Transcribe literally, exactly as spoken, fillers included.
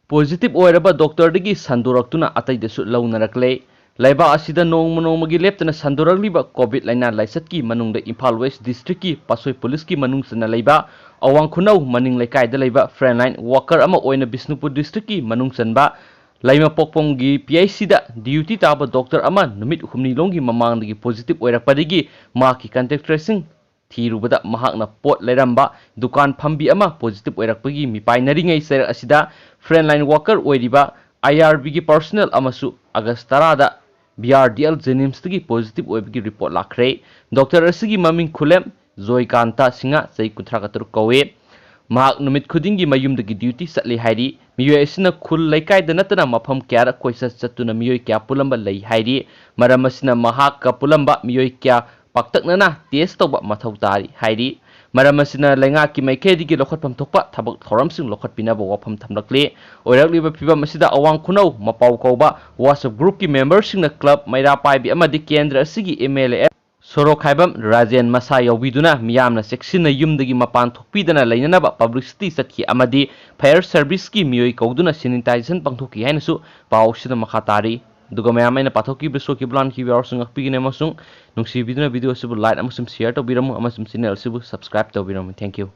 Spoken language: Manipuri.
ꯄꯣꯖꯤꯇꯤꯚ ꯑꯣꯏꯔꯕ ꯗꯣꯛꯇꯔꯗꯒꯤ ꯁꯟꯗꯣꯔꯛꯇꯨꯅ ꯑꯇꯩꯗꯁꯨ ꯂꯧꯅꯔꯛꯂꯦ꯫ ꯂꯩꯕꯥꯛ ꯑꯁꯤꯗ ꯅꯣꯡꯃ ꯅꯣꯡꯃꯒꯤ ꯂꯦꯞꯇꯅ ꯁꯟꯗꯣꯔꯛꯂꯤꯕ ꯀꯣꯚꯤꯗ ꯂꯥꯏꯅꯥ ꯂꯥꯏꯆꯠꯀꯤ ꯃꯅꯨꯡꯗ ꯏꯝꯐꯥꯜ ꯋꯦꯁ ꯗꯤꯁꯇ꯭ꯔꯤꯛꯀꯤ ꯄꯥꯠꯁꯣꯏ ꯄꯨꯂꯤꯁꯀꯤ ꯃꯅꯨꯡ ꯆꯟꯅ ꯂꯩꯕ ꯑꯋꯥꯡ ꯈꯨꯅꯧ ꯃꯅꯤꯡ ꯂꯩꯀꯥꯏꯗ ꯂꯩꯕ ꯐ꯭ꯔꯟꯂꯥꯏꯟ ꯋꯥꯀꯔ ꯑꯃ ꯑꯣꯏꯅ ꯕꯤꯁꯅꯨꯄꯨꯔ ꯗꯤꯁꯇ꯭ꯔꯤꯛꯀꯤ ꯃꯅꯨꯡ ꯆꯟꯕ ꯂꯩꯃꯄꯣꯛꯄꯝꯒꯤ ꯄꯤ ꯑꯩꯆ ꯁꯤꯗ ꯗ꯭ꯌꯨꯇꯤ ꯇꯥꯕ ꯗꯣꯛꯇꯔ ꯑꯃ ꯅꯨꯃꯤꯠ ꯍꯨꯝꯅꯤꯂꯣꯝꯒꯤ ꯃꯃꯥꯡꯗꯒꯤ ꯄꯣꯖꯤꯇꯤꯚ ꯑꯣꯏꯔꯛꯄꯗꯒꯤ ꯃꯍꯥꯛꯀꯤ ꯀꯟꯇꯦꯛ ꯇ꯭ꯔꯦꯁꯤꯡ ꯊꯤꯔꯨꯕꯗ ꯃꯍꯥꯛꯅ ꯄꯣꯠ ꯂꯩꯔꯝꯕ ꯗꯨꯀꯥꯟ ꯐꯝꯕꯤ ꯑꯃ ꯄꯣꯖꯤꯇꯤꯚ ꯑꯣꯏꯔꯛꯄꯒꯤ ꯃꯤꯄꯥꯏꯅꯔꯤꯉꯩ ꯆꯩꯔꯛ ꯑꯁꯤꯗ ꯐ꯭ꯔꯟꯂꯥꯏꯟ ꯋꯥꯀꯔ ꯑꯣꯏꯔꯤꯕ ꯑꯥꯏ ꯑꯥꯔ ꯕꯤꯒꯤ ꯄꯔꯁꯣꯅꯦꯜ ꯑꯃꯁꯨ ꯑꯥꯒꯁ ꯇꯔꯥꯗ ꯕꯤ ꯑꯥꯔ ꯗꯤ ꯑꯦꯜ ꯖꯦꯅꯤꯝꯁꯇꯒꯤ ꯄꯣꯖꯤꯇꯤꯚ ꯑꯣꯏꯕꯒꯤ ꯔꯤꯄꯣꯔꯠ ꯂꯥꯛꯈ꯭ꯔꯦ꯫ ꯗꯣꯛꯇꯔ ꯑꯁꯤꯒꯤ ꯃꯃꯤꯡ ꯈꯨꯂꯦꯝ ꯖꯣꯏꯀꯥꯟꯇ ꯁꯤꯡꯍ, ꯆꯍꯤ ꯀꯨꯟꯊ꯭ꯔꯥ ꯇꯔꯨꯛ ꯀꯧꯏ꯫ ꯃꯍꯥꯛ ꯅꯨꯃꯤꯠ ꯈꯨꯗꯤꯡꯒꯤ ꯃꯌꯨꯝꯗꯒꯤ ꯗ꯭ꯌꯨꯇꯤ ꯆꯠꯂꯤ ꯍꯥꯏꯔꯤ꯫ ꯃꯤꯑꯣꯏ ꯑꯁꯤꯅ ꯈꯨꯜ ꯂꯩꯀꯥꯏꯗ ꯅꯠꯇꯅ ꯃꯐꯝ ꯀꯌꯥꯗ ꯀꯣꯏꯆꯠ ꯆꯠꯇꯨꯅ ꯃꯤꯑꯣꯏ ꯀꯌꯥ ꯄꯨꯜꯂꯝꯕ ꯂꯩ ꯍꯥꯏꯔꯤ꯫ ꯃꯔꯝ ꯑꯁꯤꯅ ꯃꯍꯥꯛꯀ ꯄꯨꯜꯂꯝꯕ ꯃꯤꯑꯣꯏ ꯀꯌꯥ ꯄꯥꯛꯇꯛꯅꯅ ꯇꯦꯁ ꯇꯧꯕ ꯃꯊꯧ ꯇꯥꯔꯤ ꯍꯥꯏꯔꯤ꯫ ꯃꯔꯝ ꯑꯁꯤꯅ ꯂꯩꯉꯥꯛꯀꯤ ꯃꯥꯏꯀꯩꯗꯒꯤ ꯂꯧꯈꯠꯐꯝ ꯊꯣꯛꯄ ꯊꯕꯛ ꯊꯧꯔꯝꯁꯤꯡ ꯂꯧꯈꯠꯄꯤꯅꯕ ꯋꯥꯐꯝ ꯊꯝꯂꯛꯂꯤ꯫ ꯑꯣꯏꯔꯛꯂꯤꯕ ꯐꯤꯚꯝ ꯑꯁꯤꯗ ꯑꯋꯥꯡ ꯈꯨꯅꯧ ꯃꯄꯥꯎ ꯀꯧꯕ WhatsApp groupꯀꯤ memberꯁꯤꯡꯅ club ꯃꯩꯔꯥ ꯄꯥꯏꯕꯤ ꯑꯃꯗꯤ ꯀꯦꯟꯗ꯭ꯔ ꯑꯁꯤꯒꯤ ꯑꯦꯝ ꯑꯦꯜ ꯑꯦ ꯁꯣꯔꯣꯛꯈꯥꯏꯕꯝ ꯔꯥꯖꯦꯟ ꯃꯁꯥ ꯌꯥꯎꯕꯤꯗꯨꯅ ꯃꯤꯌꯥꯝꯅ ꯆꯦꯛꯁꯤꯟꯅ ꯌꯨꯝꯗꯒꯤ ꯃꯄꯥꯟ ꯊꯣꯛꯄꯤꯗꯅ ꯂꯩꯅꯅꯕ publicity ꯆꯠꯈꯤ ꯑꯃꯗꯤ fire serviceꯀꯤ ꯃꯤꯑꯣꯏ ꯀꯧꯗꯨꯅ sanitization ꯄꯥꯡꯊꯣꯛꯈꯤ ꯍꯥꯏꯅꯁꯨ ꯄꯥꯎ ꯑꯁꯤꯗ ꯃꯈꯥ ꯇꯥꯔꯤ꯫ ꯑꯗꯨꯒ ꯃꯌꯥꯝ ꯑꯩꯅ ꯄꯥꯊꯣꯛꯈꯤꯕ, ꯁꯣꯛꯈꯤꯕ, ꯂꯥꯟꯈꯤꯕ ꯌꯥꯎꯔꯁꯨ ꯉꯥꯛꯄꯤꯒꯅꯤ ꯑꯃꯁꯨꯡ ꯅꯨꯡꯁꯤꯕꯤꯗꯨꯅ video ꯑꯁꯤꯕꯨ like ꯑꯃꯁꯨꯡ share ꯇꯧꯕꯤꯔꯝꯃꯨ ꯑꯃꯁꯨꯡ channel ꯑꯁꯤꯕꯨ subscribe ꯇꯧꯕꯤꯔꯝꯃꯨ꯫ Thank you꯫